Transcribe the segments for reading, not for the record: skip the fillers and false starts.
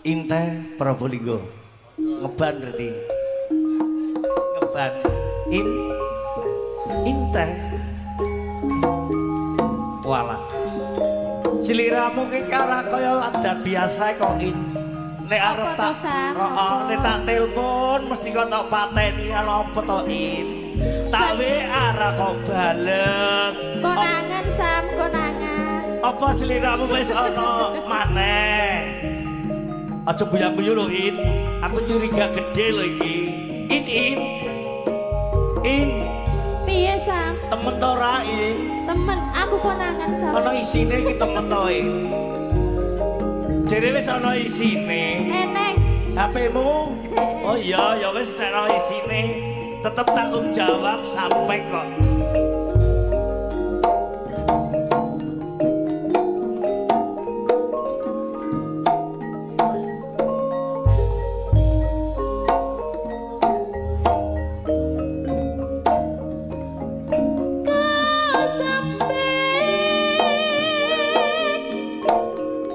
Inte Probolinggo. Ngeban berarti. Ngeban. In Inte. Walah. Sliramu ki ora kaya adat biasa kok in. Nek arep tak heeh, nek tak telepon mesti kok tak pateni ana apa to in. Tak WA ra kok bales. Konangan Sam, konangan. Apa sliramu wis ana maneh? Aja guyu-guyu lho In. Aku curiga gede lho iki. In in. In. Piye Sam? Temen to ora In? Temen, aku konangan Sam. Ana isine iki temen to In. Jere wis ana isine. Eneng. HP-mu? Oh iya, ya wis nek ana isine tetep tanggung jawab sampai kok.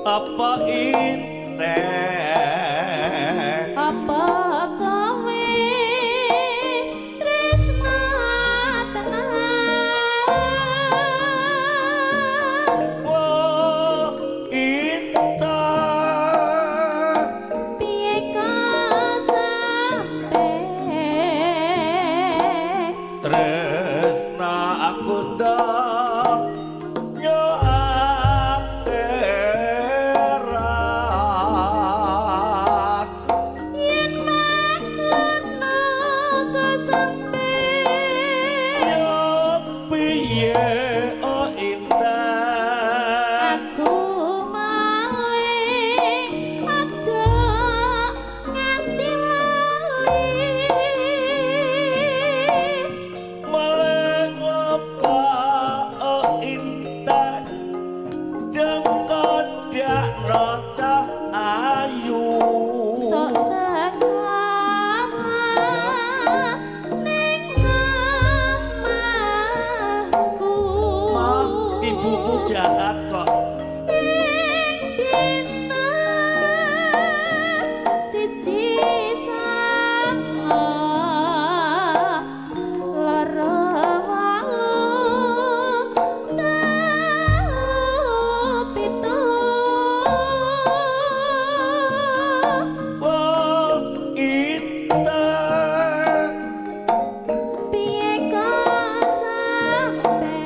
Apa inte? Apa kowe tresna tenan? Oh inte. Piye sampe tresna aku ndang yo ibumu jahat kok. Ing dina siji sanga loro wolu telu pitu. Oh inte. Piye kok sampe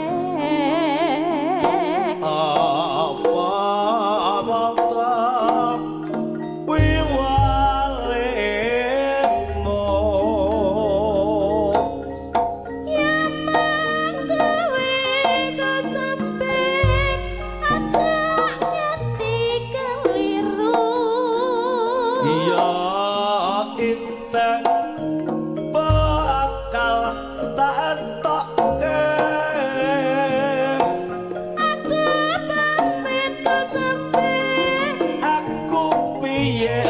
bakal tak entokke. Aku pamit kok sampe. Aku piye